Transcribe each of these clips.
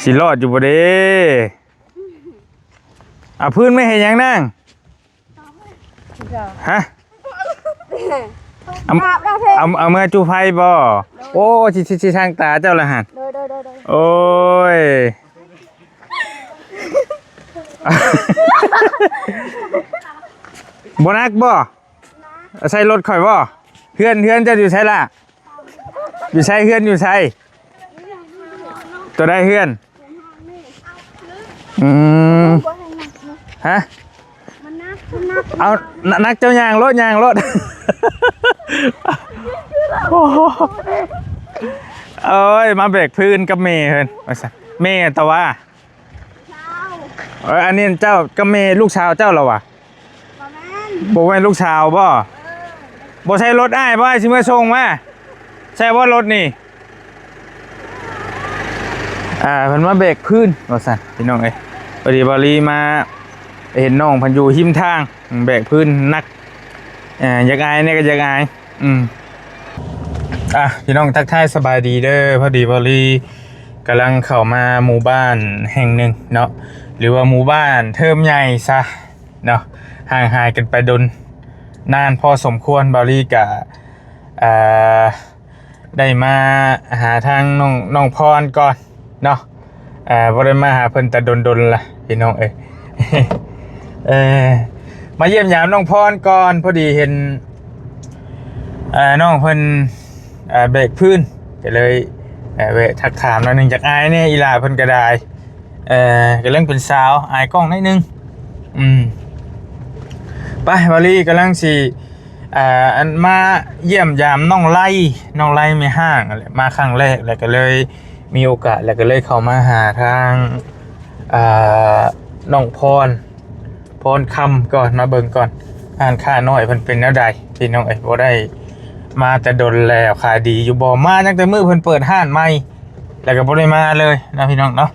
ຊິລອດຢູ່ບໍ່ເດ້? ເອົາພື້ນມາເຮັດຫຍັງນາງ? ຮະ? ເອົາ ເອົາ ເອົາເມືອຈູ່ໄຟບໍ່? ໂອ້ ຊິ ຊິ ຊິທາງຕາເຈົ້າລະຫັ້ນ. ໂດຍ ໂດຍ ໂດຍ ໂດຍ ໂອ້ຍ ບໍ່ໜັກບໍ່? ໃສ່ລົດຂ້ອຍບໍ່? ເຮືອນ ເຮືອນເຈົ້າຢູ່ໃສລະ? ຢູ່ໃສ? ເຮືອນຢູ່ໃສ? ຕົວໃດເຮືອນ? ອືມ ຮະ? ເອົາ ໜັກ ເຈົ້າຍ່າງໂລດ ຍ່າງໂລດ. ໂອ້ຍ ມາແບກພື້ນກັບແມ່ເພິ່ນວ່າຊັ້ນ. ແມ່ຕະຫວາ? ເອີ ອັນນີ້ເຈົ້າກັບແມ່ ລູກສາວເຈົ້າລະຫວາ? ບໍ່ແມ່ນ ບໍ່ແມ່ນລູກສາວບໍ່? ເອີ ບໍ່ໃຊ່ລົດອ້າຍບໍ່? ອ້າຍຊິເມືອສົ່ງມາ. ໃຊ່ບໍ່ລົດນີ້? ອ່າ ເພິ່ນມາແບກພື້ນວ່າຊັ້ນ ພີ່ນ້ອງເອີຍ. ພໍດີບ່າວລີມາເຫັນນ້ອງເພິ່ນຢູ່ຮິມທາງ ແບກພື້ນໜັກ. ເອີ ຢາກອາຍແດ່ກໍຢາກອາຍ. ອືມ ອ່ະ ພີ່ນ້ອງ ທັກທາຍສະບາຍດີເດີ. ພໍດີບ່າວລີກຳລັງເຂົ້າມາໝູ່ບ້ານແຫ່ງໜຶ່ງເນາະ ຫຼືວ່າໝູ່ບ້ານເທີມໃຫຍ່ຊະເນາະ. ຫ່າງຫາຍກັນໄປດົນນານພໍສົມຄວນ. ບ່າວລີກະ ອ່າ ໄດ້ມາຫາທາງນ້ອງ ນ້ອງພອນກ່ອນເນາະ. ເອີ ບໍ່ໄດ້ມາຫາເພິ່ນແຕ່ດົນໆລະ ພີ່ນ້ອງເອີຍ. ເອີ ມາຢ້ຽມຢາມນ້ອງພອນກ່ອນ ພໍດີເຫັນ ເອີ ນ້ອງເພິ່ນ ເອີ ແບກພື້ນ ກໍເລີຍ ເອີ ແວະທັກຖາມໜ້ອຍໜຶ່ງ. ຢາກອາຍແດ່ອີ່ຫຼ້າເພິ່ນກໍໄດ້ ເອີ ກຳລັງເປັນສາວ ອາຍກ້ອງໜ້ອຍໜຶ່ງ. ອືມ ໄປ ບ່າວລີກຳລັງຊິ ອ່າ ອັນມາຢ້ຽມຢາມນ້ອງໄລ ນ້ອງໄລແມ່ຮ້າງຫັ້ນແຫຼະ ມາຄັ້ງແລກ ແລ້ວກໍເລີຍມີໂອກາດ ແລ້ວກໍເລີຍເຂົ້າມາຫາທາງ ອ່າ ນ້ອງພອນ ພອນຄຳກ່ອນ ມາເບິ່ງກ່ອນ ຮ້ານຄ້ານ້ອຍເພິ່ນເປັນແນວໃດ ພີ່ນ້ອງເອີຍ. ບໍ່ໄດ້ມາແຕ່ດົນແລ້ວ ຂາຍດີຢູ່ບໍ່? ມາຕັ້ງແຕ່ມື້ເພິ່ນເປີດຮ້ານໃໝ່ ແລ້ວກໍບໍ່ໄດ້ມາເລີຍເນາະ ພີ່ນ້ອງເນາະ.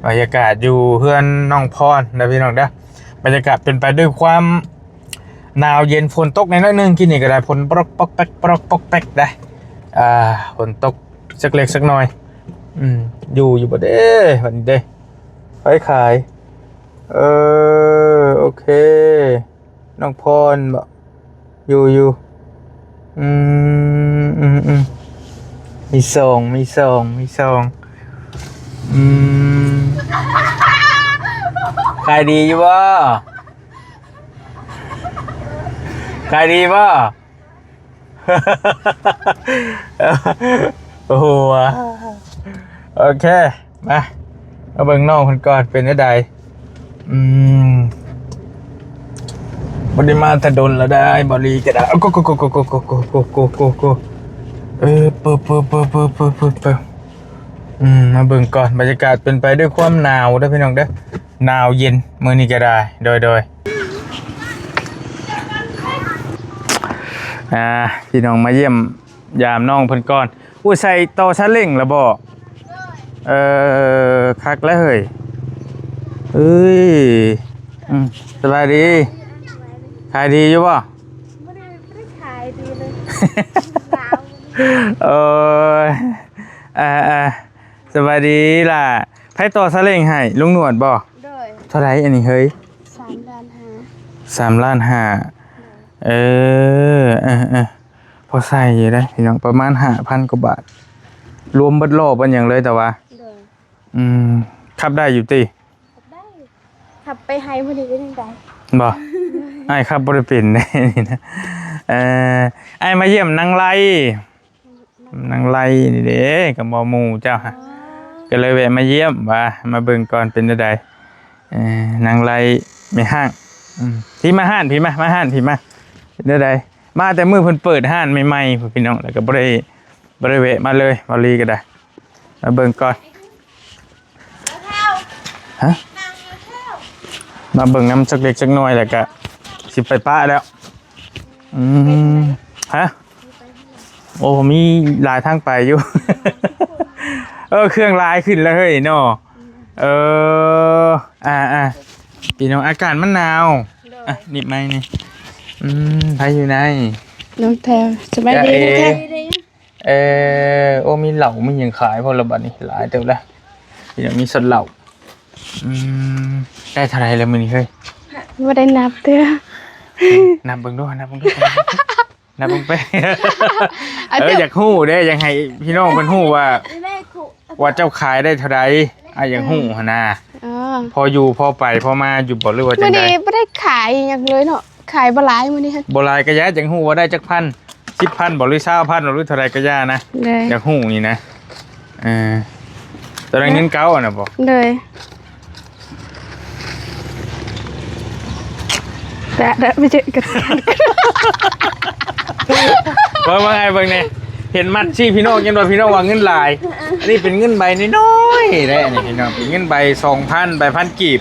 ບັນຍາກາດຢູ່ເຮືອນນ້ອງພອນເດີ ພີ່ນ້ອງເດີ. ບັນຍາກາດເປັນໄປດ້ວຍຄວາມໜາວເຢັນ ຝົນຕົກແດ່ໜ້ອຍໜຶ່ງ. ກີ້ນີ້ກໍໄດ້ຝົນປຣອກປອກແປັກ ປຣອກປອກແປັກໄດ໋ ອ່າ ຝົນຕົກຈັກເລັກຈັກໜ້ອຍ. ອືມ ຢູ່ ຢູ່ບໍ່ເດ້ ບັດນີ້ເດ້? ໄປຂາຍ ເອີ ໂອເຄ ນ້ອງພອນບໍ? ຢູ່ ຢູ່ ອືມ ອືມ ອືມ ມີສອງ ມີສອງ ມີສອງ ອືມ ຂາຍດີຢູ່ບໍ່? ຂາຍດີບໍ່? ໂອ້ໂຫ ໂອເຄ ມາ ມາເບິ່ງນ້ອງເພິ່ນກ່ອນ ເປັນແນວໃດ? ອືມ ບໍ່ໄດ້ມາແຕ່ດົນແລ້ວໄດ໋ ບ່າວລີກໍໄດ້. ໂອ້ໂກໂກໂກໂກ ເອີ ເປີ ເປີ ເປີ ເປີ ເປີ ເປີ ເປີ ອືມ ມາເບິ່ງກ່ອນ ບັນຍາກາດເປັນໄປດ້ວຍຄວາມໜາວເດີ ພີ່ນ້ອງເດີ. ໜາວເຢັນມື້ນີ້ກໍໄດ້ ໂດຍ ໂດຍ ອ່າ ພີ່ນ້ອງມາຢ້ຽມຢາມນ້ອງເພິ່ນກ່ອນ. ໂອ້ຍ ໃສ່ຕໍ່ຊາເລັ້ງລະບໍ? ເອີ ຄັກແລ້ວເຮີ້ຍ ເອີຍ ອືມ ສະບາຍດີ ຂາຍດີຢູ່ບໍ່? ບໍ່ໄດ້ ບໍ່ໄດ້ຂາຍດີເລີຍ ເອີຍ ອ່າ ອ່າ ສະບາຍດີຫຼ້າ. ໃຜຕໍ່ຊາເລັ້ງໃຫ້? ລຸງໜວດບໍ່? ໂດຍ. ເທົ່າໃດອັນນີ້ເຮີ້ຍ? ສາມລ້ານຫ້າ. ສາມລ້ານຫ້າ. ໂດຍ. ເອີ ເອີ ເອີ ພໍໃຊ້ຢູ່ເດ້ພີ່ນ້ອງ ປະມານຫ້າພັນກວ່າບາດ ລວມເບິດລໍ້ເບິດຫຍັງເລີຍ ແຕ່ວ່າ ໂດຍ ອືມ ຂັບໄດ້ຢູ່ຕິ? ຂັບໄດ້ ຂັບໄປໄຮ່ມື້ນີ້ກໍຍັງໄດ້. ບໍ່? ອ້າຍຂັບບໍ່ໄດ້ເປັນເດ້ນີ້ນະ. ເອີ ອ້າຍມາຢ້ຽມນາງໄລ ນາງໄລນີ້ເດ້ ກັບໝູ່ເຈົ້າຫະ ອໍ ກໍເລີຍແວະມາຢ້ຽມວ່າ ມາເບິ່ງກ່ອນເປັນແນວໃດ. ເອີ ນາງໄລແມ່ຮ້າງ ອືມ ທີ່ມາຮ້ານ ພີ່ມາ ມາຮ້ານ ພີ່ມາ ເປັນແນວໃດ? ມາແຕ່ມື້ເພິ່ນເປີດຮ້ານໃໝ່ໆ ພີ່ນ້ອງ ແລ້ວກໍບໍ່ໄດ້ ບໍ່ໄດ້ແວະມາເລີຍ ບ່າວລີກໍໄດ້ ມາເບິ່ງກ່ອນ ຮະ ມາເບິ່ງນຳຈັກເລັກຈັກນ້ອຍ ແລ້ວກໍຊິໄປປະແລ້ວ. ອືມ ຮະ ໂອ້ ມີຫຼາຍທາງໄປຢູ່ ເອີ ເຄື່ອງຫຼາຍຂຶ້ນແລ້ວເຮີ້ຍເນາະ. ເອີ ອ່າໆ ພີ່ນ້ອງ ອາກາດມັນໜາວ. ໂດຍ. ອ່ະ ໜີບໄມ້ນີ້ ອືມ ໃຜຢູ່ໃນ? ນ້ອງແທວ ສະບາຍດີ ນ້ອງແທວ. ເອີ ມີເຫຼົ້າມີຫຍັງຂາຍບໍ່ລະບັດນີ້? ຫຼາຍເຕີບແລ້ວ ມີ ມີຊອດເຫຼົ້າ. ອືມ ໄດ້ເທົ່າໃດລະມື້ນີ້ເຮີ້ຍ? ບໍ່ໄດ້ນັບເທື່ອ. ນັບເບິ່ງດູ ນັບເບິ່ງດູ ນັບເບິ່ງໄປ. ເອີ ຢາກຮູ້ເດ້ ຢາກໃຫ້ພີ່ນ້ອງເພິ່ນຮູ້ວ່າ ວ່າເຈົ້າຂາຍໄດ້ເທົ່າໃດ ອ້າຍຢາກຮູ້ຫັ້ນນະ. ອໍ ພໍຢູ່ພໍໄປພໍມາຢູ່ບໍ່ ຫຼືວ່າຈັ່ງໃດ? ມື້ນີ້ບໍ່ໄດ້ຂາຍຫຍັງເລີຍເນາະ ຂາຍບໍ່ຫຼາຍມື້ນີ້. ບໍ່ຫຼາຍກະຢ່າ ຢາກຮູ້ວ່າໄດ້ຈັກພັນ ສິບພັນບໍ່ ຫຼືຊາວພັນບໍ່ ຫຼືເທົ່າໃດກະຢ່ານະ. ຢາກຮູ້ນີ້ນະ. ເອີ ຕອນນັ້ນເງິນເກົ່າຫັ້ນນະບໍ່? ໂດຍ. ແຕະ ແຕະ ໄປເຈີກັນ. ເບິ່ງ ເບິ່ງ ໃຫ້ເບິ່ງແດ່ ເຫັນມັດຊີ້ພີ່ນ້ອງ ຍັງວ່າພີ່ນ້ອງວ່າເງິນຫຼາຍ. ອັນນີ້ເປັນເງິນໃບນ້ອຍໆເດ້ນີ້ພີ່ນ້ອງ ເປັນເງິນໃບສອງພັນ ໃບພັນກີບ.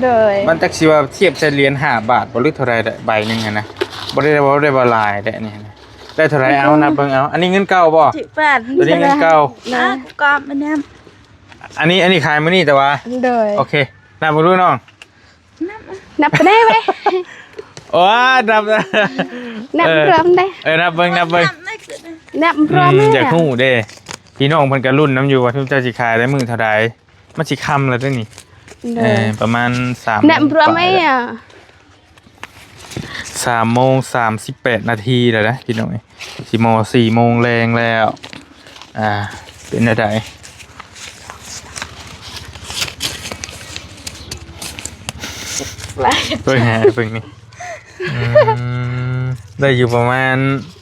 ໂດຍ. ມັນຈັກຊິວ່າທຽບໃສ່ຫຼຽນຫ້າບາດບໍ່ ຫຼືເທົ່າໃດໃບໜຶ່ງຫັ້ນນະ. ບໍ່ໄດ້ ບໍ່ໄດ້ວ່າຫຼາຍເດ້ນີ້ນະ. ໄດ້ເທົ່າໃດ ເອົານັບເບິ່ງເອົາ. ອັນນີ້ເງິນເກົ່າບໍ່? ສິບພັນ. ໂຕນີ້ເງິນເກົ່າ. ອ່າ ກູກອບມານຳ. ອັນນີ້ ອັນນີ້ຂາຍມື້ນີ້ແຕ່ວ່າ. ໂດຍ. ໂອເຄ ນັບເບິ່ງດູນ້ອງ. ນັບ ນັບໄປແດ່ເວີຍ. ໂອ້ຍ ນັບ ນັບ ເອີ ລວມເດ້. ເອີ ນັບເບິ່ງ ນັບເບິ່ງ. ນັບລວມ. ອືມ ຢາກຮູ້ເດ້ ພີ່ນ້ອງເພິ່ນກະລຸ້ນນຳຢູ່ວ່າທຸມເຈົ້າຊິຂາຍໄດ້ມື້ເທົ່າໃດ. ມັນຊິຄ່ຳແລ້ວເດ້ນີ້. ໂດຍ. ເອີ ປະມານສາມ ນັບລວມໄອ້ ໂມງກວ່າແລ້ວ. ສາມໂມງສາມສິບແປດນາທີແລ້ວນະພີ່ນ້ອງເອີຍ ຊິມໍສີ່ໂມງແລງແລ້ວ. ອ່າ ເປັນແນວໃດ? ເບິ່ງ ເບິ່ງນີ້. ອືມ ໄດ້ຢູ່ປະມານ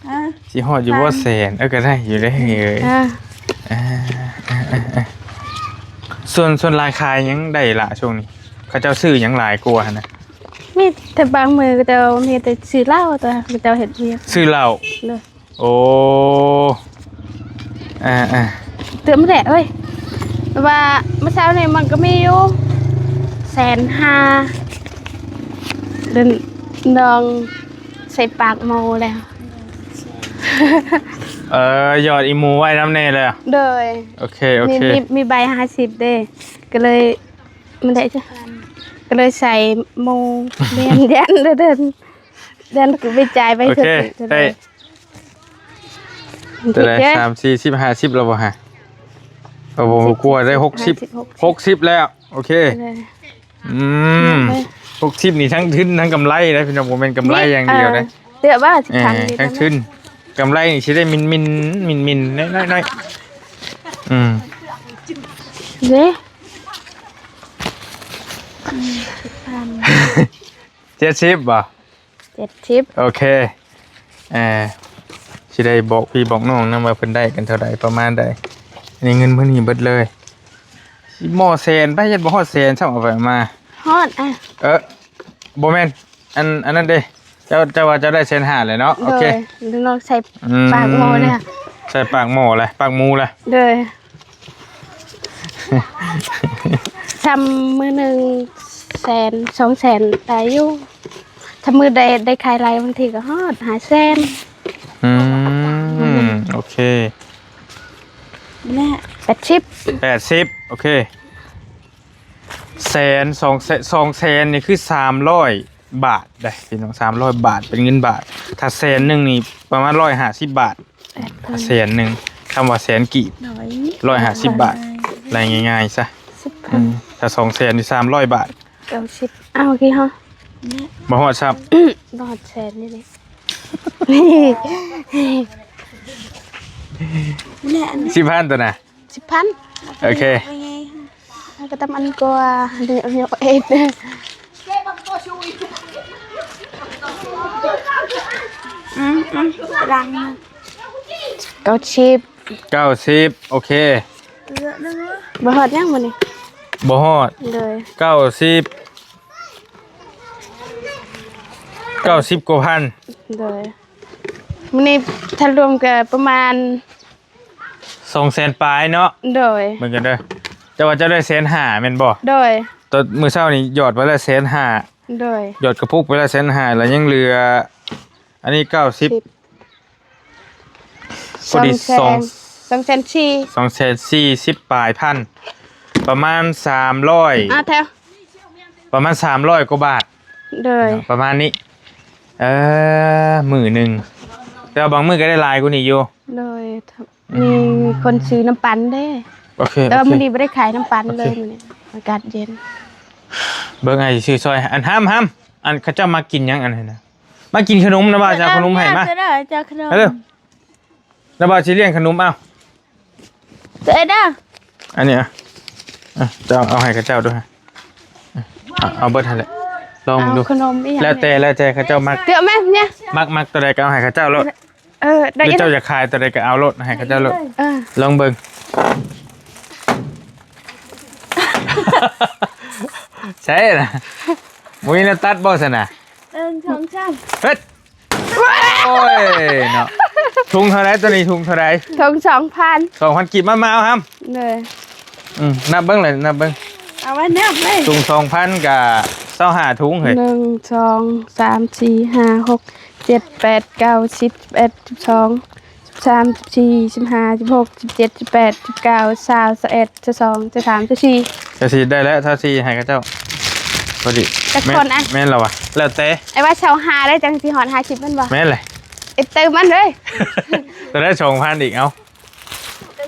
ອ່າ ຊິຮອດຢູ່ບໍ່ແສນ? ເອີ ກະໄດ້ຢູ່ເດ້ເອີຍ. ອ່າ ອ່າ ສ່ວນ ສ່ວນຫຼາຍຂາຍຫຍັງໄດ້ລະຊ່ວງນີ້? ເຂົາເຈົ້າຊື້ຫຍັງຫຼາຍກວ່າຫັ້ນນະ? ມີແຕ່ບາງມື້ເຂົາເຈົ້າມີແຕ່ຊື້ເຫຼົ້າ ແຕ່ເຂົາເຈົ້າເຮັດວຽກ ຊື້ເຫຼົ້າ. ໂດຍ. ໂອ້ ອ່າໆ ເຕີມແຫຼະເອີຍ ແຕ່ວ່າມື້ເຊົ້ານີ້ມັນກະມີຢູ່ແສນຫ້າ ເດີນ ນ້ອງໃສ່ປາກໝໍແລ້ວ. ເອີ ຢອດອີ່ໝູໄວ້ນຳແດ່ແລ້ວ. ໂດຍ. ໂອເຄ ໂອເຄ ມີ ມີ ມີໃບຫ້າສິບເດ້ ກະເລີຍ ມັນໄດ້ຈ້ະ ກະເລີຍໃສ່ໝູ ແມ່ນ ຢ້ານເດີນ ຢ້ານກູໄປຈ່າຍໄປ. ໂອເຄ ເທົ່າໃດ? ສາມ ສີ່ ສິບ ຫ້າສິບແລ້ວບໍ່ຮະ? ໂອ້ ບໍ່ກວ່າໄດ້ ຫົກສິບ ຫົກສິບແລ້ວ. ໂອເຄ ອືມ ຫົກສິບນີ້ທັງທຶນທັງກຳໄລເດ້ພີ່ນ້ອງ ບໍ່ແມ່ນກຳໄລຢ່າງດຽວເດ້. ເອີ ເອີ ທັງທຶນ ກຳໄລນີ້ຊິໄດ້ມິນໆ ມິນໆ ນ້ອຍໆ. ອືມ ເດ້ ເຈັດສິບບໍ່? ເຈັດສິບ. ໂອເຄ ເອີ ຊິໄດ້ບອກພີ່ບອກນ້ອງນຳວ່າເພິ່ນໄດ້ກັນເທົ່າໃດ ປະມານໃດ. ອັນນີ້ເງິນມື້ນີ້ເບິດເລີຍ. ໝໍແສນໄປ ຍັງບໍ່ຮອດແສນຊ້ຳ ເອົາໄປເອົາມາ. ຮອດ ອ່ະ ເອີ ບໍ່ແມ່ນ ອັນ ອັນນັ້ນເດ້ ເຈົ້າ ເຈົ້າວ່າເຈົ້າໄດ້ແສນຫ້າແຫຼະເນາະ. ໂອເຄ ໂດຍ. ນ້ອງໃສ່ ອືມ ປາກໝໍແລ້ວ ໃສ່ປາກໝໍແລ້ວ ປາກໝູແລ້ວ. ໂດຍ. ຊ້ຳມື້ໜຶ່ງແສນ ສອງແສນໄດ້ຢູ່ ຖ້າມື້ໃດໄດ້ຂາຍຫຼາຍ ບາງທີກະຮອດຫ້າແສນ. ອືມ ອືມ ໂອເຄ ແປດສິບ ແປດສິບ. ໂອເຄ ແສນ ສອງແສນ ສອງແສນນີ້ຄືສາມຮ້ອຍບາດເດ້ພີ່ນ້ອງ ສາມຮ້ອຍບາດເປັນເງິນບາດ. ຖ້າແສນໜຶ່ງນີ້ປະມານຮ້ອຍຫ້າສິບບາດ. ແສນໜຶ່ງ ຄຳວ່າແສນກີບ ຮ້ອຍຫ້າສິບບາດ ໄລ່ງ່າຍໆຊະ. ອືມ ຖ້າສອງແສນນີ້ສາມຮ້ອຍບາດ. ເກົ້າສິບ ເອົາ ໂອເຄ ເຮົາ ບໍ່ຮອດຊ້ຳ ບໍ່ຮອດແສນນີ້ເດ້. ສິບພັນໂຕນະ. ສິບພັນ. ໂອເຄ ເຮົາກະຕຳອັນກວ່າ ເດີ ເອົາເອງ. ອືມ ອືມ ເກົ້າສິບ ເກົ້າສິບ. ໂອເຄ ບໍ່ຮອດຫຍັງມື້ນີ້ ບໍ່ຮອດ. ໂດຍ. ເກົ້າສິບ ເກົ້າສິບກວ່າພັນ. ໂດຍ. ມື້ນີ້ຖ້າລວມກະປະມານ ສອງແສນປາຍເນາະ. ໂດຍ. ເບິ່ງກັນເດີ ເຈົ້າວ່າເຈົ້າໄດ້ແສນຫ້າແມ່ນບໍ່? ໂດຍ. ຕອນມື້ເຊົ້ານີ້ຢອດໄປແລ້ວແສນຫ້າ. ໂດຍ. ຢອດກະປຸກໄປແລ້ວແສນຫ້າ ແລ້ວຍັງເຫຼືອ ອັນນີ້ເກົ້າສິບ ພໍດີ ສອງແສນ ສອງແສນສີ່ ສອງແສນສີ່ສິບປາຍພັນ ປະມານສາມຮ້ອຍ ອ່າ ແຖວ ປະມານສາມຮ້ອຍກວ່າບາດ. ໂດຍ. ເນາະ ປະມານນີ້ ເອີ ມື້ໜຶ່ງ ແຕ່ວ່າບາງມື້ກະໄດ້ຫຼາຍກວ່ານີ້ຢູ່. ໂດຍ. ມີຄົນຊື້ນ້ຳປັ່ນເດ້. ໂອເຄ ແຕ່ວ່າ ໂອເຄ ມື້ນີ້ບໍ່ໄດ້ຂາຍນ້ຳປັ່ນເລີຍ. ໂອເຄ ມື້ນີ້ອາກາດເຢັນ. ເບິ່ງອ້າຍຊິຊື້ຊ່ອຍ. ອັນ ຫ້າມ ຫ້າມ ອັນເຂົາເຈົ້າມັກກິນຫຍັງອັນນັ້ນນະ? ມາກິນຂະໜົມນະ ວ່າຈະເອົາຂະໜົມໃຫ້ມາ. ເອົາເດີ ເອົາເດີ ນະ ວ່າຊິລ້ຽງຂະໜົມ. ເອົາ ເອີ ເດີ ອັນນີ້ ອ່ະ ອ່ະ ເຈົ້າເອົາໃຫ້ເຂົາເຈົ້າດູ. ເອົາ ເອົາເບິດຫັ້ນແຫຼະ ລອງເບິ່ງດູ. ເອົາຂະໜົມອີ່ຫຍັງ ແລ້ວແຕ່ ແລ້ວແຕ່ເຂົາເຈົ້າມັກ. ເອົາແມ່ນ ມັກ ມັກຕົວໃດກໍເອົາໃຫ້ເຂົາເຈົ້າໂລດ. ເອີ ໄດ້ ຫຼືເຈົ້າຢາກຂາຍຕົວໃດກໍເອົາໂລດ ໃຫ້ເຂົາເຈົ້າໂລດ. ເອີ ລອງເບິ່ງ. ໃຊ່ລະ ບໍ່ມີແນວຕັດບໍ່ຊັ້ນນະ? ໜຶ່ງ ສອງ ສາມ ເຮັດ. ໂອ້ຍເນາະ. ທຸງເທົ່າໃດຕົວນີ້? ທຸງເທົ່າໃດ? ທຸງສອງພັນ. ສອງພັນກີບ. ມາ ມາເອົາຫ້ຳ. ເດີ. ອືມ ນັບເບິ່ງເລີຍ ນັບເບິ່ງ. ເອົາໄວ້ແນບເລີຍ. ທຸງສອງພັນກະຊາວຫ້າທຸງເຮີ້ຍ. ໜຶ່ງ ສອງ ສາມ ສີ່ ຫ້າ ຫົກ ເຈັດ ແປດ ເກົ້າ ສິບ ສິບເອັດ ສິບສອງ ສິບສາມ ສິບສີ່ ສິບຫ້າ ສິບຫົກ ສິບເຈັດ ສິບແປດ ສິບເກົ້າ ຊາວ ຊາວເອັດ ຊາວສອງ ຊາວສາມ ຊາວສີ່ ຊາວສີ່ ໄດ້ແລ້ວ ຊາວສີ່ ໃຫ້ເຂົາເຈົ້າ. ພໍດີ ຈັກຄົນອະ? ແມ່ນ ແມ່ນແລ້ວວະ ແລ້ວແຕ່. ໄອ້ວ່າຊາວຫ້າໄດ້ ຈັ່ງຊິຮອດຫ້າສິບແມ່ນບໍ່? ແມ່ນແຫຼະ. ເອັດເຕີມມັນເລີຍ. ຕົວໄດ້ສອງພັນອີກ ເອົາ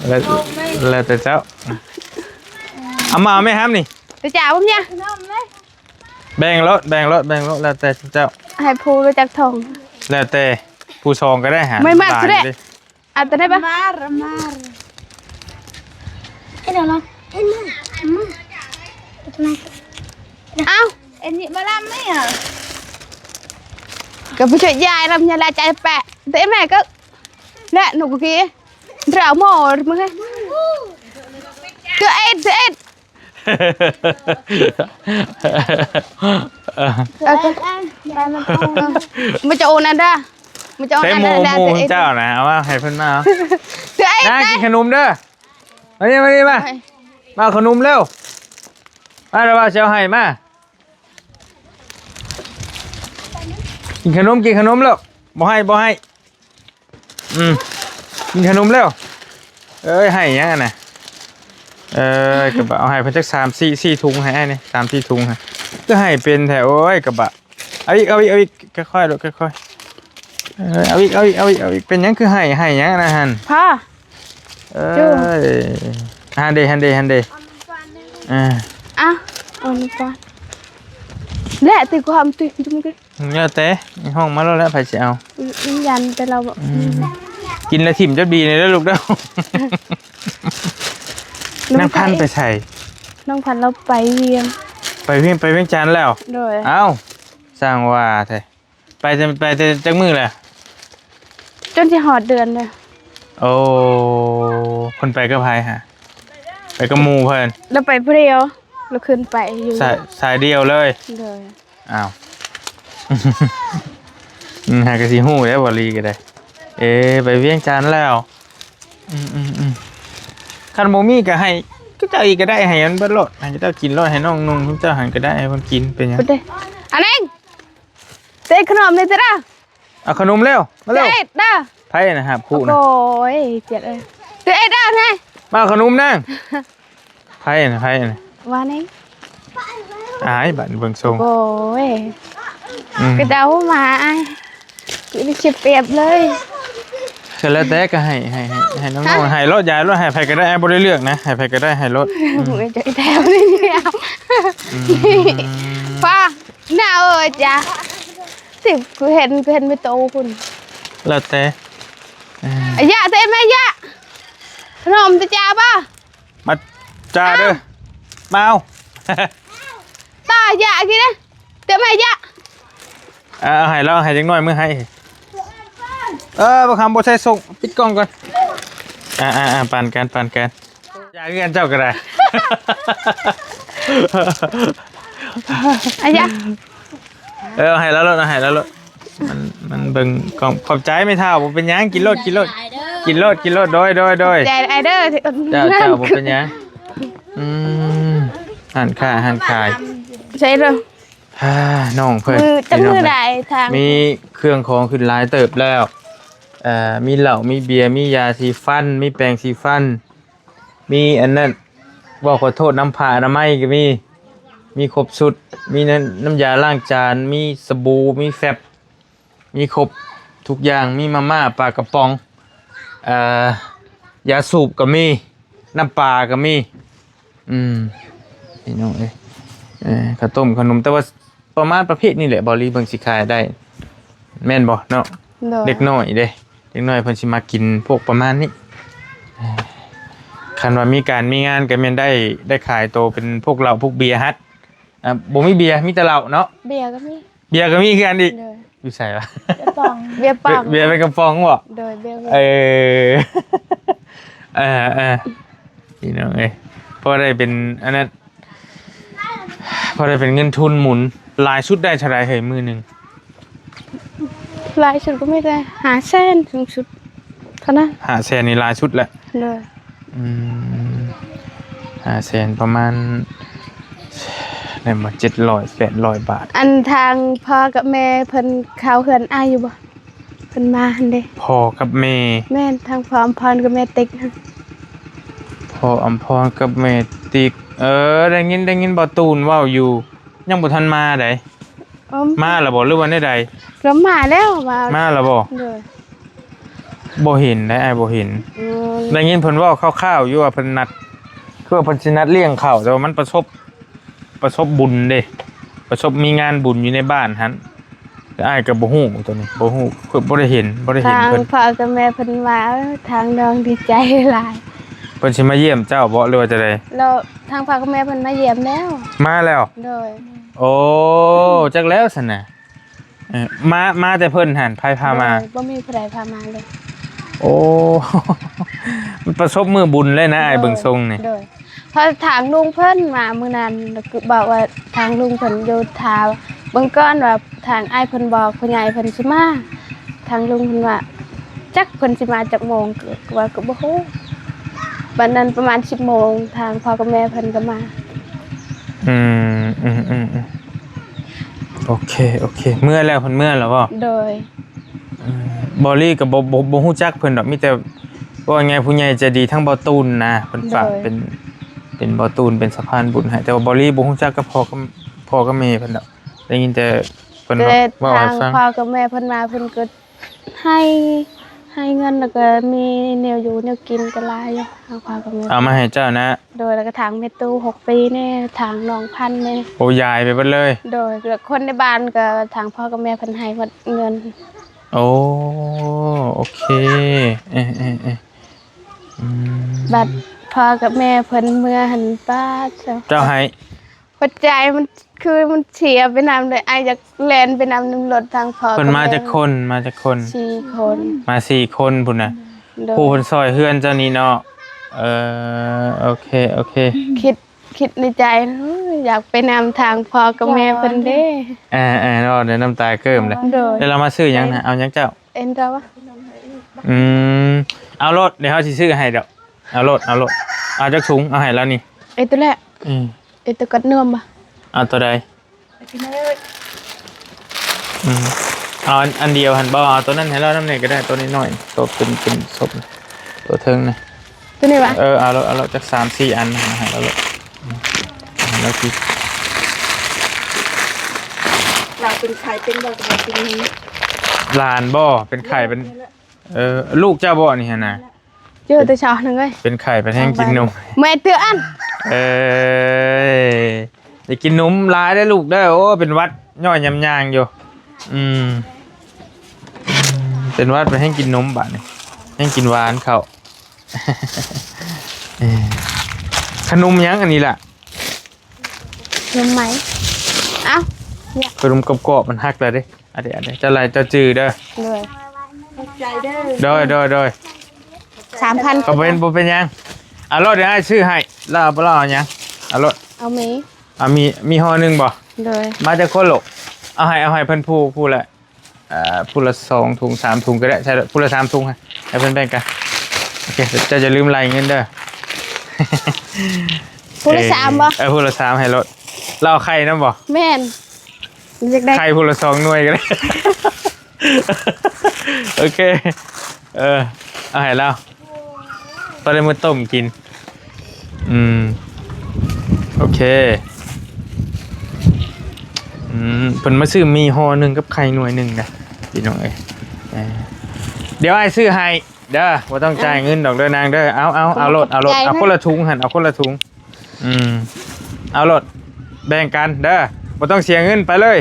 ແລ້ວ ແລ້ວແຕ່ເຈົ້າ. ເອົາມາ ເອົາແມ່ຫ້ຳນີ້ ໄປຈ້າບໍ່ເມຍ. ແບ່ງໂລດ ແບ່ງໂລດ ແບ່ງໂລດ ແລ້ວແຕ່ເຈົ້າ. ໃຫ້ຜູ້ລະຈັກຖົງ ແລ້ວແຕ່ ຜູ້ສອງກໍໄດ້ຫາ. ໄມ່ມັກ ຫຼາຍ ເດ້ ເດ້. ອາ ຕົວໄດ້ປະ? Amar, amar. Ini lah, ini, amar. Itulah. ເອົ້າ Ini malam ni ya. ກໍໄປຊ່ວຍຍາຍລຳຍາລາໃຈແປະ. ເຕະແມ່ກໍ ແລະໜູກກີ ດຣາວມໍ ມື້ ເຕະເອັດ ເຕະເອັດ. ເອີ ມາຈະໂອນອັນດາ ມາຈະໂອນອັນດາ. ເຕະໝູ່ ໝູ່ເຈົ້ານະ ເອົາມາໃຫ້ເພິ່ນມາ. ເຕະເອັດ ນາງ ນາງ ກິນຂະໜົມເດີ. ມານີ້ ມານີ້ ມາ ມາເອົາຂະໜົມເລັວ. ມາລະວ່າຊິເອົາໃຫ້ ມາ ກິນຂະໜົມ ກິນຂະໜົມເລັວ. ບໍ່ໃຫ້ ບໍ່ໃຫ້. ອືມ ກິນຂະໜົມແລ້ວ. ເອີຍ ໃຫ້ຫຍັງຫັ້ນນະ? ເອີຍ ກະບະເອົາໃຫ້ເພິ່ນຈັກສາມສີ່ ສີ່ທຸງ ໃຫ້ອ້າຍນີ້ ສາມສີ່ທຸງ. ຄືໃຫ້ເປັນແທ້ ໂອ້ຍ ກະບະ. ເອົາອີກ ເອົາອີກ ເອົາອີກ ຄ່ອຍໆ ລູກ ຄ່ອຍໆ. ເອີຍ ເອົາອີກ ເອົາອີກ ເອົາອີກ ເອົາອີກ. ເປັນຫຍັງຄືໃຫ້ ໃຫ້ຫຍັງນະຫັ້ນ? ພໍ່ ເອີຍ ຫັ້ນເດ ຫັ້ນເດ ຫັ້ນເດ. ອ່າ ເອົານ້ຳປານ ແລະ ຕິກວາມຕິຈຸມກະ ແລ້ວແຕ່ ຮ້ອງມາໂລດແລ້ວ ໃຜຊິເອົາ? ອືມ ຢ້ານແຕ່ລາວບໍ່ ອືມ ກິນແລ້ວຖິ້ມຈັກບີນີ້ເດີລູກເດີ. ນ້ອງ ນາງພັນໄປໃສ? ນ້ອງພັນລາວໄປວຽງ ໄປວຽງ ໄປວຽງຈັນແລ້ວ? ໂດຍ. ເອົ້າ ຊ່າງວ່າແທ້. ໄປແຕ່ ໄປແຕ່ຈັກມື້ແລ້ວ? ຈົນຊິຮອດເດືອນເລີຍ. ໂອ້ ເພິ່ນໄປກັບໃຜຫະ? ໄປກັບໝູ່ເພິ່ນ? ລາວໄປຜູ້ດຽວ ລາວຂຶ້ນໄປຢູ່ ສາຍ ສາຍດຽວເລີຍ? ໂດຍ. ອ້າວ ອືມ ຫາກະຊິຮູ້ແລ້ວ ບໍ່ລີກໍໄດ້. ເອ ໄປວຽງຈັນແລ້ວ. ອືມໆໆ ຄັນບໍ່ມີກໍໃຫ້ເຂົາເຈົ້າອີກກໍໄດ້ ໃຫ້ມັນເບິດໂລດ ໃຫ້ເຂົາເຈົ້າກິນໂລດ ໃຫ້ນ້ອງນຸ່ງເຂົາເຈົ້າຫັ້ນກໍໄດ້ ໃຫ້ເພິ່ນກິນ ເປັນຫຍັງ? ອັນນີ້ ເຕະຂະໜົມນີ້ເຕະ ເອົາຂະໜົມເລັວ ມາເລັວ ເຕະເດີ. ໃຜນະຫາບຄຸນະ? ໂອ້ຍ ເຈັດເອີຍ ເຕະເດີນະ ມາເອົາຂະໜົມນາງ. ໃຜນະ ໃຜນະ? ວ່ານີ້ ອາຍ ບາດນີ້ເບິ່ງຊົງ. ໂອ້ຍ ອືມ ກະເຈົ້າມາ ອ້າຍ ຄືຊິປຽບເລີຍ. ກໍແລ້ວແຕ່ ກໍໃຫ້ ໃຫ້ ໃຫ້ ໃຫ້ນ້ອງໆ ຮະ ໃຫ້ໂລດ ຢາຍໂລດ ໃຫ້ໃຜກໍໄດ້ ອ້າຍບໍ່ໄດ້ເລືອກນະ ໃຫ້ໃຜກໍໄດ້ ໃຫ້ໂລດ. ອືມ ໂອ້ຍ ເຈົ້າແຖວນີ້ ອືມ ປ້າ ໜ້າເອີຍຈ້າ ຕິ ກູເຫັນ ກູເຫັນແມ່ໂຕພຸ້ນ. ແລ້ວແຕ່ ເອີ ອາຍະ ເຕະແມ່ຍະ ຂະໜົມຕະຈາບໍ່? ມາຈ້າເດີ ອ້າວ ມາເອົາ ຕາຢາກິນເດີ ເຕີມໃຫ້ຢາ. ເອີ ເອົາໃຫ້ລາວ ໃຫ້ຈັກໜ້ອຍ ມື້ໃຫ້. ເອີ ບັກຄຳບໍ່ໃສ່ສົ່ງ ປິດກ້ອງກ່ອນ. ອ່າໆໆ ປານກັນ ປານກັນ ຢາກຄືກັນເຈົ້າກໍໄດ້. ອາຢາ ເອີ ເອົາໃຫ້ລາວໂລດ ເອົາໃຫ້ລາວໂລດ. ມັນ ມັນເບິ່ງກ້ອງ. ຂອບໃຈແມ່ເຖົ້າ ບໍ່ເປັນຫຍັງ ກິນໂລດ ກິນໂລດ ກິນໂລດ ກິນໂລດ. ໂດຍ ໂດຍ ໂດຍ ຂອບໃຈອ້າຍເດີ ເຈົ້າ ເຈົ້າ ບໍ່ເປັນຫຍັງ. ອືມ ຮ້ານຄ້າ ຮ້ານຂາຍ ໃຊ່ເດີ. ອ່າ ນ້ອງເພິ່ນ ມື້ ຈັກມື້ໃດທາງ ມີເຄື່ອງຂອງຂຶ້ນຫຼາຍເຕີບແລ້ວ. ເອີ ມີເຫຼົ້າ ມີເບຍ ມີຢາສີຟັນ ມີແປງສີຟັນ ມີອັນນັ້ນ ເວົ້າຂໍໂທດ ນ້ຳຜ້າອະນາໄມກໍມີ ມີຄົບຊຸດ ມີນ້ຳ ນ້ຳຢາລ້າງຈານ ມີສະບູ ມີແຟັບ ມີຄົບທຸກຢ່າງ ມີມາມ່າ ປາກະປ໋ອງ ເອີ ຢາສູບກໍມີ ນ້ຳປາກໍມີ. ອືມ ພີ່ນ້ອງເອີຍ ເອີ ເຂົ້າຕົ້ມເຂົ້າໜົມ ແຕ່ວ່າປະມານປະເພດນີ້ແຫຼະ ເບົາລີເບິ່ງຊິຂາຍໄດ້ ແມ່ນບໍ່ເນາະ? ໂດຍ ເດັກນ້ອຍເດ້ ເດັກນ້ອຍເພິ່ນຊິມັກກິນພວກປະມານນີ້. ເອີ ຄັນວ່າມີການມີງານກໍແມ່ນໄດ້ ໄດ້ຂາຍໂຕເປັນພວກເຫຼົ້າພວກເບຍຫັ້ນ. ອ່າ ບໍ່ມີເບຍ ມີແຕ່ເຫຼົ້າເນາະ? ເບຍກໍມີ. ເບຍກໍມີຄືກັນອີກ. ໂດຍ ຢູ່ໃສວະ? ເບຍປອງ ເບຍປອງ ເບຍເປັນກະປ໋ອງບໍ່? ໂດຍ ເບຍ ເບຍ ເອີ ເອີ ເອີ ພີ່ນ້ອງເອີຍ ພໍໄດ້ເປັນອັນນັ້ນ ພໍໄດ້ເປັນເງິນທຶນໝູນ. ຫຼາຍສຸດໄດ້ເທົ່າໃດເຮີ້ຍ ມື້ໜຶ່ງ? ຫຼາຍສຸດກໍມີແຕ່ຫ້າແສນ ສູງສຸດເທົ່ານັ້ນ. ຫ້າແສນນີ້ຫຼາຍສຸດແຫຼະ. ໂດຍ ອືມ ຫ້າແສນ ປະມານ ແມ່ນບໍ່ ເຈັດຮ້ອຍ ແປດຮ້ອຍບາດ. ອັນທາງພໍ່ກັບແມ່ເພິ່ນເຂົ້າເຮືອນອ້າຍຢູ່ບໍ່? ເພິ່ນມາຫັ້ນເດ້ ພໍ່ກັບແມ່. ແມ່ນ ທາງພໍ່ອຳພອນກັບແມ່ຕິກຫັ້ນ. ພໍ່ອຳພອນກັບແມ່ຕິກ ເອີ ໄດ້ຍິນ ໄດ້ຍິນບ່າວຕູນເວົ້າຢູ່ ຍັງບໍ່ທັນມາໃດ. ອໍ ມາແລ້ວບໍ່ ຫຼືວ່າແນວໃດ? ກໍມາແລ້ວ ມາ ມາແລ້ວບໍ່? ໂດຍ ບໍ່ເຫັນໃດ ອ້າຍບໍ່ເຫັນ. ອືມ ໄດ້ຍິນເພິ່ນເວົ້າຄ່າວໆຢູ່ວ່າເພິ່ນນັດ ຄືວ່າເພິ່ນຊິນັດລ້ຽງເຂົ້າ ແຕ່ວ່າມັນປະສົບ ປະສົບບຸນເດ້ ປະສົບມີງານບຸນຢູ່ໃນບ້ານຫັ້ນ. ແຕ່ອ້າຍກໍບໍ່ຮູ້ໂຕນີ້ ບໍ່ຮູ້ ຄືບໍ່ໄດ້ເຫັນ ບໍ່ໄດ້ເຫັນເພິ່ນ. ທາງພໍ່ກັບແມ່ເພິ່ນວ່າ ເອີ ທາງນ້ອງດີໃຈຫຼາຍ. ເພິ່ນຊິມາຢ້ຽມເຈົ້າບໍ່ ຫຼືວ່າຈັ່ງໃດ? ແລ້ວທາງພໍ່ກັບແມ່ເພິ່ນມາຢ້ຽມແລ້ວ. ມາແລ້ວ? ໂດຍ. ໂອ້ ຈັກແລ້ວຊັ້ນນະ. ເອີ ມາ ມາແຕ່ເພິ່ນຫັ້ນ ໃຜພາມາ? ໂດຍ ບໍ່ມີຜູ້ໃດພາມາເລີຍ. ໂອ້ ມັນປະສົບມື້ບຸນເລີຍນະ ໂດຍ ອ້າຍເບິ່ງຊົງນີ້. ໂດຍ ເພາະທາງລຸງເພິ່ນມາມື້ນັ້ນ ກໍບອກວ່າທາງລຸງເພິ່ນຢູ່ຖ້າເບິ່ງກ່ອນວ່າທາງອ້າຍເພິ່ນບອກຜູ້ໃຫຍ່ເພິ່ນຊິມາ. ທາງລຸງເພິ່ນວ່າ ຈັກເພິ່ນຊິມາຈັກໂມງ ກໍວ່າກໍບໍ່ຮູ້. ບັດນັ້ນປະມານສິບໂມງ ທາງພໍ່ກັບແມ່ເພິ່ນກໍມາ. ອືມ ອືມ ອືມ ອືມ ໂອເຄ ໂອເຄ ເມືອແລ້ວ ເພິ່ນເມືອແລ້ວບໍ່? ໂດຍ. ເອີ ເບົາລີກໍບໍ່ ບໍ່ ບໍ່ຮູ້ຈັກເພິ່ນດອກ ມີແຕ່ ເວົ້າງ່າຍໆ ຜູ້ໃຫຍ່ໃຈດີທາງບ່າວຕູນນະ ເພິ່ນຝາກ ໂດຍ ເປັນ ເປັນບ່າວຕູນ ເປັນສະພານບຸນໃຫ້ ແຕ່ວ່າເບົາລີບໍ່ຮູ້ຈັກກັບພໍ່ກັບ ພໍ່ກັບແມ່ເພິ່ນດອກ ໄດ້ຍິນແຕ່ເພິ່ນ ແຕ່ ເວົ້າ ເວົ້າໃຫ້ຟັງ. ທາງພໍ່ກັບແມ່ເພິ່ນມາ ເພິ່ນກໍໃຫ້ ໃຫ້ເງິນ ແລ້ວກໍມີແນວຢູ່ແນວກິນກໍຫຼາຍຢູ່ ທາງພໍ່ກັບແມ່ ເອົາມາໃຫ້ເຈົ້ານະ. ໂດຍ ແລ້ວກໍທາງແມ່ຕູ້ຫົກປີແດ່ ທາງນ້ອງພັນແດ່. ໂອ້ ຢາຍໄປເບິດເລີຍ. ໂດຍ ແລ້ວຄົນໃນບ້ານກໍທາງພໍ່ກັບແມ່ເພິ່ນໃຫ້ໝົດເງິນ. ໂອ້ ໂອເຄ ເອີ ເອີ ເອີ ອືມ ບັດພໍ່ກັບແມ່ເພິ່ນເມືອຫັ້ນ ປາດ ເຈົ້າໃຫ້ ຫົວໃຈມັນຄືມັນເສຍໄປນຳເລີຍ ອ້າຍຢາກແລ່ນໄປນຳ ນຳລົດທາງພໍ່ ເພິ່ນມາຈັກຄົນ? ມາຈັກຄົນ? ສີ່ຄົນ. ມາສີ່ຄົນພຸ້ນນະ. ໂດຍ. ຜູ້ເພິ່ນຊ່ອຍເຮືອນເຈົ້ານີ້ເນາະ. ເອີ ໂອເຄ ໂອເຄ. ຄິດ ຄິດໃນໃຈ ຢາກໄປນຳທາງພໍ່ກັບແມ່ເພິ່ນເດ້. ເອີ ເອີ ເວົ້າແລ້ວນ້ຳຕາເກີ້ມເລີຍ. ໂດຍ. ແລ້ວລາວມາຊື້ຫຍັງນະ? ເອົາຫຍັງເຈົ້າ? ເອັນເຈົ້າວະ? ອືມ ເອົາໂລດ ດຽວເຮົາຊິຊື້ໃຫ້ດອກ. ເອົາໂລດ ເອົາໂລດ. ເອົາຈັກຖົງ? ເອົາໃຫ້ລາວນີ້. ເອັນໂຕແລະ. ອືມ. ເອັນໂຕກັດນວມບໍ່? ເອົາໂຕໃດ? ອືມ ເອົາອັນ ອັນດຽວຫັ້ນບໍ່? ເອົາໂຕນັ້ນໃຫ້ລາວນຳແດ່ກໍໄດ້ ໂຕນ້ອຍໆ ໂຕເປັນ ເປັນສົບ ໂຕເທິງນະ. ໂຕນີ້ຫວາ? ເອີ ເອົາໂລດ ເອົາໂລດ ຈັກສາມສີ່ອັນ ໃຫ້ລາວໂລດ. ອືມ ໃຫ້ລາວກິນ. ລາວເປັນໄຂ້ເປັນຫວັດກໍບໍ່ກິນ. ຫຼານບໍ່? ເປັນໄຂ້ເປັນ ເອີ ລູກເຈົ້າບໍ່ນີ້ຫັ້ນນະ? ເຈີແຕ່ເຊົ້າໜຶ່ງເອີຍ ເປັນໄຂ້ເປັນແຮງກິນນົມ ເມື່ອຍເຕືອອັນ. ເອີ ຢ່າກິນນົມຫຼາຍເດີລູກເດີ. ໂອ້ ເປັນຫວັດຍ້ອຍຍາມຍ່າງຢູ່. ອືມ ເປັນຫວັດເປັນແຮງກິນນົມບາດນີ້ ແຮງກິນຫວານເຂົ້າ. ເອີ ຂະໜົມຫຍັງອັນນີ້ລະ? ຂະໜົມໄໝ? ເອົ້າ ຂະໜົມກອບໆ ມັນຫັກແລ້ວເດ້. ອັນນີ້ ອັນນີ້ ເຈົ້າໄລ່ເຈົ້າຈື່ເດີ. ໂດຍ ຂອບໃຈເດີ. ໂດຍ ໂດຍ ໂດຍ. ສາມພັນ ກໍເປັນ ບໍ່ເປັນຫຍັງ. ເອົາໂລດ ດຽວອ້າຍຊື້ໃຫ້. ລາວ ລາວເອົາຫຍັງ? ເອົາໂລດ. ເອົາໝີ່. ເອົາໝີ່ ໝີ່ຫໍ່ໜຶ່ງບໍ່? ໂດຍ. ມາຈັກຄົນລູກ? ເອົາໃຫ້ ເອົາໃຫ້ເພິ່ນຜູ້ ຜູ້ລະ ເອີ ຜູ້ລະສອງຖົງ ສາມຖົງກໍໄດ້. ໃສ່ ຜູ້ລະສາມຖົງ ໃຫ້ເພິ່ນແບ່ງກັນ. ໂອເຄ ເຈົ້າຢ່າລືມໄລ່ເງິນເດີ. ຜູ້ລະສາມບໍ່? ເອີ ຜູ້ລະສາມໃຫ້ໂລດ. ລາວເອົາໄຂ່ນຳບໍ່? ແມ່ນ. ຢາກໄດ້ໄຂ່ຜູ້ລະສອງໜ່ວຍກໍໄດ້. ໂອເຄ ເອີ ເອົາໃຫ້ລາວ ພໍໄດ້ມື້ຕົ້ມກິນ. ອືມ ໂອເຄ. ອືມ ເພິ່ນມາຊື້ໝີ່ຫໍ່ໜຶ່ງກັບໄຂ່ໜ່ວຍໜຶ່ງນະ ພີ່ນ້ອງເອີຍ. ເອີ ດຽວອ້າຍຊື້ໃຫ້. ເດີ ບໍ່ຕ້ອງຈ່າຍເງິນດອກເດີນາງເດີ. ເອົາ ເອົາ ເອົາໂລດ ເອົາໂລດ ເອົາຄົນລະຖົງຫັ້ນ ເອົາຄົນລະຖົງ. ອືມ ເອົາໂລດ ແບ່ງກັນເດີ ບໍ່ຕ້ອງເສຍເງິນ ໄປເລີຍ.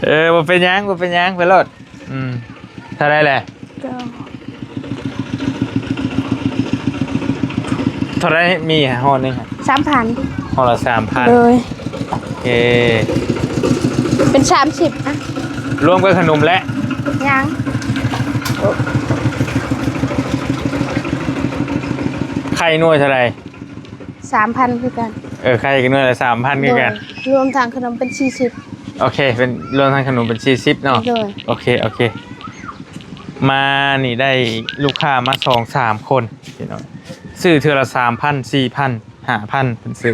ເອີ ບໍ່ເປັນຫຍັງ ບໍ່ເປັນຫຍັງ ໄປໂລດ. ອືມ ເທົ່າໃດແຫຼະ? ກໍ ເທົ່າໃດ ມີຫໍ່ໜຶ່ງ? ສາມພັນ. ຫໍ່ລະສາມພັນ. ໂດຍ. ໂອເຄ ເປັນສາມສິບອະ ລວມກັບຂະໜົມແລ້ວ? ຍັງ. ໄຂ່ໜ່ວຍເທົ່າໃດ? ສາມພັນຄືກັນ. ເອີ ໄຂ່ກໍໜ່ວຍລະສາມພັນຄືກັນ. ໂດຍ. ລວມທັງຂະໜົມເປັນສີ່ສິບ. ໂອເຄ ເປັນ ລວມທັງຂະໜົມເປັນສີ່ສິບເນາະ. ໂດຍ. ໂອເຄ ໂອເຄ ມານີ້ໄດ້ລູກຄ້າມາສອງສາມຄົນພີ່ນ້ອງ ຊື້ເທື່ອລະສາມພັນ ສີ່ພັນ ຫ້າພັນ ເພິ່ນຊື້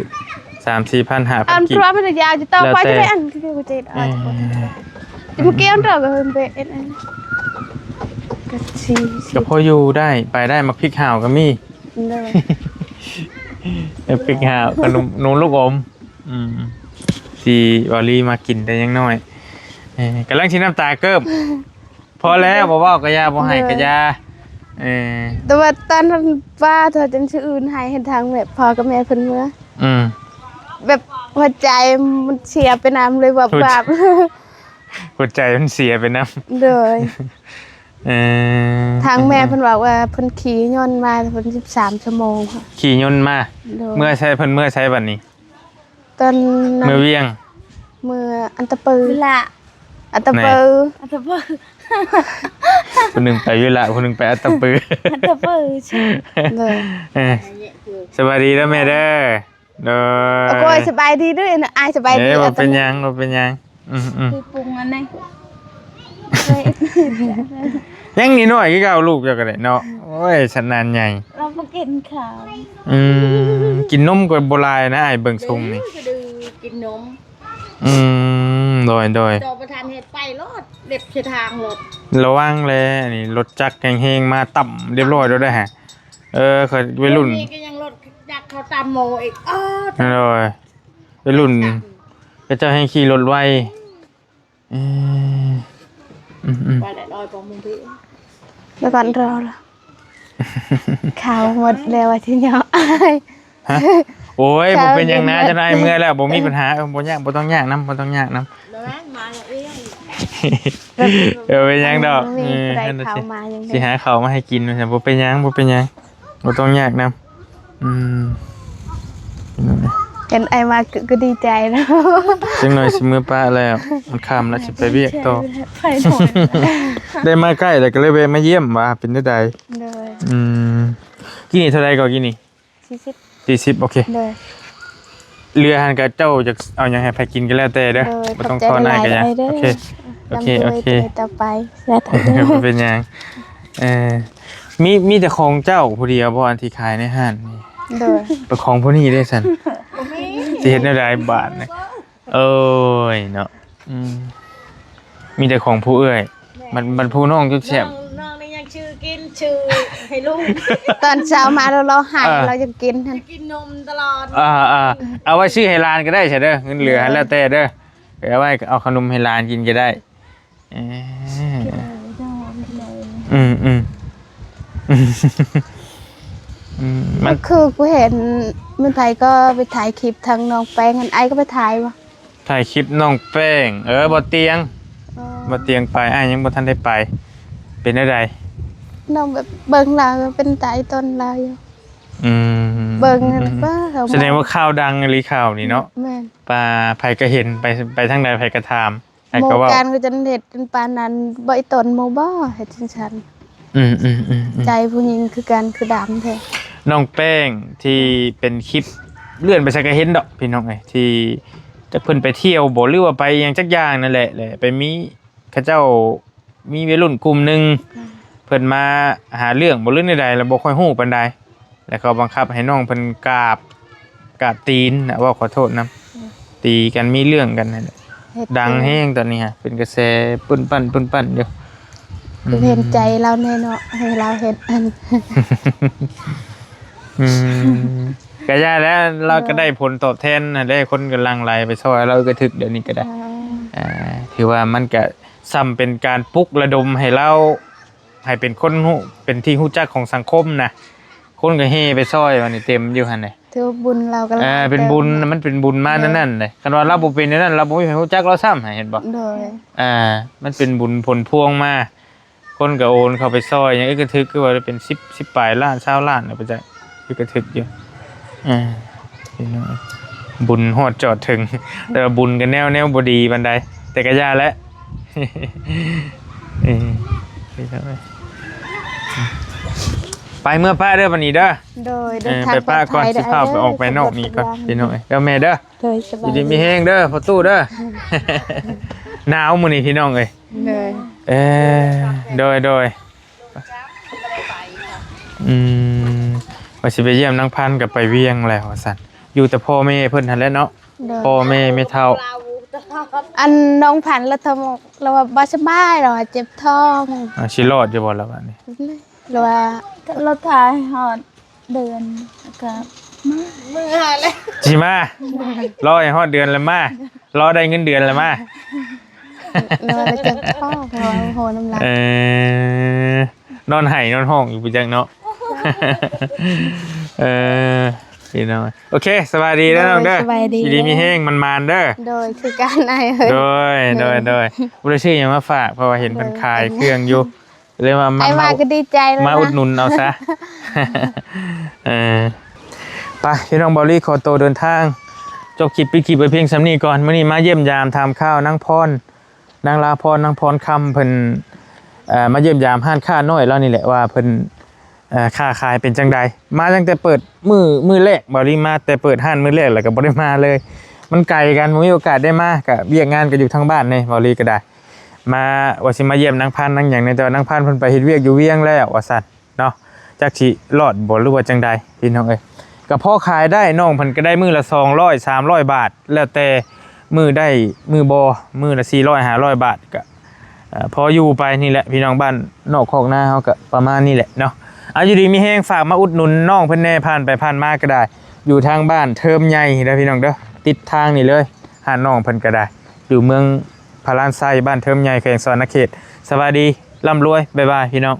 ສາມສີ່ພັນ ຫ້າພັນ ອັນ ກີບ ພວກມັນຍາວຈະຕໍ່ໄປ ແລ້ວແຕ່ ຈະໄດ້ອັນທີ່ກູເຈັດ ເອີ ຈະມາກ່ຽວເດີ ກໍເປັນອັນ ກໍສີ່ສິບ ກໍພໍຢູ່ໄດ້ ໄປໄດ້. ໝາກພິກຫາວກໍມີ. ໂດຍ. ໝາກພິກຫາວ ຂະໜົມ ໜົມລູກອົມ ອືມ ທີ່ວາລີມາກິນແຕ່ຍັງນ້ອຍ. ເອີ ກຳລັງຊິນ້ຳຕາເກີບ. ພໍແລ້ວ ບໍ່ເວົ້າກໍຢ່າ ບໍ່ໃຫ້ກໍຢ່າ. ເອີ ແຕ່ວ່າຕອນນັ້ນປ້າເທື່ອຈັ່ງຊື່ອື່ນໃຫ້ ເຫັນທາງແບບພໍ່ກັບແມ່ເພິ່ນເມືອ ອືມ ແບບຫົວໃຈມັນເສຍໄປນຳເລີຍ ວາບໆ ຫົວໃຈ ຫົວໃຈມັນເສຍໄປນຳ. ໂດຍ. ເອີ ທາງແມ່ເພິ່ນເວົ້າວ່າເພິ່ນຂີ່ຍົນມາ ເພິ່ນສິບສາມຊົ່ວໂມງ ຂີ່ຍົນມາ. ໂດຍ. ເມືອໃສ ເພິ່ນເມືອໃສບັດນີ້? ຕອນນັ້ນ ເມືອວຽງ ເມືອອັດຕະປື ວິລະ ອັດຕະປື ອັດຕະປື ຜູ້ໜຶ່ງໄປວິລະ ຜູ້ໜຶ່ງໄປອັດຕະປື ອັດຕະປື. ໂດຍ. ເອີ ສະບາຍດີເດີແມ່ເດີ. ໂດຍ. ໂອ້ຍ ສະບາຍດີເດີອ້າຍ ສະບາຍດີ. ເອີ ບໍ່ເປັນຫຍັງ ບໍ່ເປັນຫຍັງ. ອືມໆ ຄືປຸງອັນນີ້ ຍັງນ້ອຍໆຄືເກົ່າ ລູກເຈົ້າກໍໄດ້ເນາະ. ໂອ້ຍ ສັນນານໃຫຍ່ ລາວບໍ່ກິນເຂົ້າ. ອືມ ກິນນົມກໍບໍ່ຫຼາຍນະ ອ້າຍເບິ່ງຊົງນີ້ ດື້ ກິນນົມ. ອືມ ໂດຍໆ ຕໍ່ປະທານເຮັດໄປໂລດ ເລັບໃສ່ທາງໂລດ. ລະວັງແລ ອັນນີ້ລົດຈັກແຮງໆ ມາຕຳຮຽບຮ້ອຍໂລດໄດ໋ຫະ. ເອີ ຂ້ອຍໄວລຸ້ນ ດຽວນີ້ກໍຍັງລົດຈັກເຂົາຕຳໝໍອີກ. ເອີ ໂດຍ ໄວລຸ້ນ ເຂົາເຈົ້າແຮ່ງຂີ່ລົດໄວ. ເອີ ອືມໆ ວ່າແຫຼະ ຮ້ອຍກວ່າໂມງພີ້ ແລ້ວກໍລໍລະ ເຂົ້າໝົດແລ້ວ ວ່າຊິຫຍໍ້ອ້າຍ. ຮະ? ໂອ້ຍ ບໍ່ເປັນຫຍັງນາ ເຈົ້ານາຍເມື່ອຍແລ້ວ ບໍ່ມີປັນຫາ. ເອີ ບໍ່ຍາກ ບໍ່ຕ້ອງຍາກນຳ ບໍ່ຕ້ອງຍາກນຳ. ເອີ ບໍ່ເປັນຫຍັງດອກ. ເອີ ຊິຫາເຂົ້າມາໃຫ້ກິນ ບໍ່ເປັນຫຍັງ ບໍ່ເປັນຫຍັງ ບໍ່ຕ້ອງຍາກນຳ. ອືມ ເຫັນອ້າຍມາກໍ ກໍດີໃຈເນາະ. ຈັກໜ່ອຍຊິເມືອປະແລ້ວ ມັນຄ່ຳແລ້ວ ຊິໄປວຽກຕໍ່. ໄດ້ມາໃກ້ແລ້ວກໍເລີຍແວະມາຢ້ຽມວ່າເປັນແນວໃດ. ໂດຍ. ອືມ ກິນນີ້ເທົ່າໃດກໍກິນນີ້? ສີ່ສິບ ສີ່ສິບ ໂອເຄ. ໂດຍ. ເຫຼືອຫັ້ນກໍເຈົ້າຢາກເອົາຫຍັງໃຫ້ໃຜກິນກໍແລ້ວແຕ່ເດີ ບໍ່ຕ້ອງຂໍນາຍກໍຢ່າ. ໂອເຄ ໂອເຄ ໂອເຄ ຕໍ່ໄປ ບໍ່ເປັນຫຍັງ. ເອີ ມີ ມີແຕ່ຂອງເຈົ້າຜູ້ດຽວບໍ່ ອັນທີ່ຂາຍໃນຮ້ານນີ້? ໂດຍ. ເປັນຂອງຜູ້ນີ້ເດ້ຊັ້ນ ຊິເຮັດແນວໃດບາດນີ້? ໂອ້ຍເນາະ. ອືມ ມີແຕ່ຂອງຜູ້ເອື້ອຍ ມັນ ມັນຜູ້ນ້ອງຈຸດແຊບ. ນ້ອງ ນ້ອງນີ້ຍັງຊື້ກິນ ຊື້ໃຫ້ລູກ. ຕອນເຊົ້າມາລາວ ລາວໃຫ້ ເອີ ລາວຢາກກິນຫັ້ນ ກິນນົມຕະຫຼອດ. ອ່າໆ ເອົາໄວ້ຊື້ໃຫ້ຫຼານກໍໄດ້ຊະເດີ ເງິນເຫຼືອຫັ້ນແລ້ວແຕ່ເດີ ເອົາໄວ້ເອົາຂະໜົມໃຫ້ຫຼານກິນກໍໄດ້. ເອີ ອືມໆ ອືມ ມັນ ກໍຄືກູເຫັນ ມັນໃຜກໍໄປຖ່າຍຄລິບທາງນ້ອງແປ້ງຫັ້ນ ອ້າຍກໍໄປຖ່າຍບໍ່? ຖ່າຍຄລິບນ້ອງແປ້ງ ເອີ ບໍ່ຕຽງ ອໍ ບໍ່ຕຽງໄປ ອ້າຍຍັງບໍ່ທັນໄດ້ໄປ. ເປັນແນວໃດ? ນ້ອງແບບເບິ່ງລາວເປັນຕາອີ່ຕົນລາວຢູ່. ອືມ ເບິ່ງ ອືມ ແລ້ວກໍ ສະແດງວ່າຂ່າວດັງອີ່ຫຼີຂ່າວນີ້ເນາະ. ແມ່ນ ປາ ໃຜກໍເຫັນ ໄປ ໄປທາງໃດໃຜກໍຖາມ. ໃຜກໍເວົ້າ ໝູ່ກັນກໍຈົນເຮັດຈົນປານນັ້ນ ບໍ່ອີ່ຕົນໝູ່ບໍ່ ເຮັດຈັ່ງຊັ້ນ. ອືມໆໆໆ ໃຈຜູ້ຍິງຄືກັນ ຄືດຳແທ້. ນ້ອງແປ້ງທີ່ເປັນຄລິບເລື່ອນໄປໃສກໍເຫັນດອກພີ່ນ້ອງເອີຍ ທີ່ຈັກເພິ່ນໄປທ່ຽວບໍ່ ຫຼືວ່າໄປຫຍັງຈັກຢ່າງນັ້ນແຫຼະ ແລະໄປມີ ເຂົາເຈົ້າມີໄວລຸ້ນກຸ່ມໜຶ່ງ ອືມ ເພິ່ນມາຫາເລື່ອງບໍ່ ຫຼືແນວໃດ ແລ້ວບໍ່ຄ່ອຍຮູ້ປານໃດ ແລ້ວເຂົາບັງຄັບໃຫ້ນ້ອງເພິ່ນກາບ ກາບຕີນນະ ເວົ້າຂໍໂທດນຳ ອືມ ຕີກັນ ມີເລື່ອງກັນຫັ້ນແຫຼະ ເຮັດ ດັງແຮງຕອນນີ້ຮະ ເປັນກະແສປຶ້ນປັ້ນ ປຶ້ນປັ້ນຢູ່. ອືມ ເຫັນໃຈລາວແດ່ເນາະ ໃຫ້ລາວເຮັດອັນ ອືມ ກະຢ່າແລ້ວ ລາວກໍໄດ້ຜົນຕອບແທນຫັ້ນແຫຼະ ຄົນກໍຫຼັ່ງໄຫຼໄປຊ່ອຍລາວກະຖືກ ດຽວນີ້ກໍໄດ້. ອ່າ ອ່າ ຖືວ່າມັນກະ ສ່ຳເປັນການປຸກລະດົມໃຫ້ລາວ ໃຫ້ເປັນຄົນຮູ້ ເປັນທີ່ຮູ້ຈັກຂອງສັງຄົມນະ ຄົນກໍແຫ່ໄປຊ່ອຍ ບາດນີ້ເຕັມຢູ່ຫັ້ນເດ. ຖືວ່າບຸນລາວກໍຫຼາຍ ເອີ ເປັນບຸນ ເຕີບເນາະ ມັນເປັນບຸນມາ ເອີ ແນວນັ້ນເດ. ຄັນວ່າລາວບໍ່ເປັນແນວນັ້ນ ລາວບໍ່ມີໃຜຮູ້ຈັກລາວຊ້ຳ ເຫັນບໍ່? ໂດຍ ອ່າ ມັນເປັນບຸນຜົນພວງມາ ຄົນກໍໂອນເຂົ້າໄປຊ່ອຍຫຍັງ ອຶກກະທຶກ ຄືວ່າເປັນສິບ ສິບປາຍລ້ານ ຊາວລ້ານ ໄປຈັກ ອຶກກະທຶກຢູ່. ອ່າ ພີ່ນ້ອງ ບຸນຮອດຈອດເຖິງ ແຕ່ວ່າບຸນກໍແນວ ແນວບໍ່ດີປານໃດ ແຕ່ກໍຢ່າແຫຼະ. ເອີ ພີ່ນ້ອງເອີຍ ໄປເມືອປະເດີ ບັດນີ້ເດີ. ໂດຍ ເດີນທາງປອດໄພເດີ ໄປປະກ່ອນ ຊິພາໄປອອກໄປນອກນີ້ກ່ອນ ພີ່ນ້ອງເອີຍ ເດີແມ່ເດີ. ໂດຍ ສະບາຍດີ ຢູ່ດີມີແຮງເດີພໍ່ຕູ້ເດີ. ໜາວມື້ນີ້ ພີ່ນ້ອງເອີຍ. ໂດຍ ເອີ ໂດຍ ໂດຍ ອືມ ວ່າຊິໄປຢ້ຽມນາງພັນກໍໄປວຽງແລ້ວວ່າຊັ້ນ ຢູ່ແຕ່ພໍ່ແມ່ເພິ່ນຫັ້ນແຫຼະເນາະ. ໂດຍ ພໍ່ແມ່ແມ່ເຖົ້າ ອັນນ້ອງພັນລະໂທມາ ລະວ່າບໍ່ສະບາຍ ລະວ່າເຈັບທ້ອງ. ອ່າ ຊິລອດຢູ່ບໍ່ລະບາດນີ້? ຫຼືວ່າ ລະຖ້າໃຫ້ຮອດເດືອນ ລະກະມາ ຊິມາ ລໍໃຫ້ຮອດເດືອນລະມາ ລໍໄດ້ເງິນເດືອນລະມາ. ຫຼືວ່າລະຈັກທ້ອງ ເພາະວ່າໂຫນ້ຳລາຍ. ເອີ ນອນໄຫ້ນອນຮ້ອງຢູ່ພຸ້ນຈັກເນາະ. ເອີ ພີ່ນ້ອງ ໂອເຄ ສະບາຍດີເດີນ້ອງເດີ. ໂດຍ ສະບາຍດີ ຢູ່ດີມີແຮງ ໝານໆເດີ. ໂດຍ ຄືກັນອ້າຍເອີຍ. ໂດຍ ໂດຍ ໂດຍ ບໍ່ໄດ້ຊື້ຫຍັງມາຝາກ ເພາະວ່າເຫັນເພິ່ນຂາຍເຄື່ອງຢູ່ ເລີຍວ່າມາ ອ້າຍມາກໍດີໃຈແລ້ວ ມາອຸດໜູນເອົາຊະ. ເອີ ໄປ ພີ່ນ້ອງ ເບົາລີຂໍໂຕເດີນທາງ ຈົບຄລິບ ປິດຄລິບໄວ້ພຽງສ່ຳນີ້ກ່ອນ. ມື້ນີ້ມາຢ້ຽມຢາມຖາມຂ່າວນາງພອນ ນາງລາພອນ ນາງພອນຄຳ ເພິ່ນ ເອີ ມາຢ້ຽມຢາມຮ້ານຄ້ານ້ອຍລາວນີ້ແຫຼະ ວ່າເພິ່ນ ເອີ ຄ້າຂາຍເປັນຈັ່ງໃດ. ມາຕັ້ງແຕ່ເປີດມື້ ມື້ແລກ ເບົາລີມາແຕ່ເປີດຮ້ານມື້ແລກ ແລ້ວກໍບໍ່ໄດ້ມາເລີຍ ມັນໄກກັນ ບໍ່ມີໂອກາດໄດ້ມາ ກະວຽກງານກໍຢູ່ທາງບ້ານແດ່ ເບົາລີກໍໄດ້. ມາວ່າຊິມາຢ້ຽມນາງພັນນາງຫຍັງແດ່ ແຕ່ວ່ານາງພັນເພິ່ນໄປເຮັດວຽກຢູ່ວຽງແລ້ວວ່າຊັ້ນເນາະ. ຈັກຊິລອດບໍ່ ຫຼືວ່າຈັ່ງໃດ ພີ່ນ້ອງເອີຍ. ກໍພໍຂາຍໄດ້ ນ້ອງເພິ່ນກໍໄດ້ມື້ລະສອງຮ້ອຍ ສາມຮ້ອຍບາດ ແລ້ວແຕ່ມື້ໄດ້ມື້ບໍ່ ມື້ລະສີ່ຮ້ອຍ ຫ້າຮ້ອຍບາດ ກໍ ເອີ ພໍຢູ່ໄປນີ້ແຫຼະ ພີ່ນ້ອງ. ບ້ານນອກຄອກນາເຮົາກໍປະມານນີ້ແຫຼະເນາະ. ເອົາ ຢູ່ດີມີແຮງ ຝາກມາອຸດໜູນນ້ອງເພິ່ນແດ່ ຜ່ານໄປຜ່ານມາກໍໄດ້ ຢູ່ທາງບ້ານເທີມໃຫຍ່ເດີ ພີ່ນ້ອງເດີ ຕິດທາງນີ້ເລີຍ. ຮ້ານນ້ອງເພິ່ນກໍໄດ້ ຢູ່ເມືອງພະລານໄຊ ບ້ານເທີມໃຫຍ່ ແຂວງສະຫວັນນະເຂດ. ສະບາຍດີ ລ່ຳລວຍ ບາຍບາຍ ພີ່ນ້ອງ.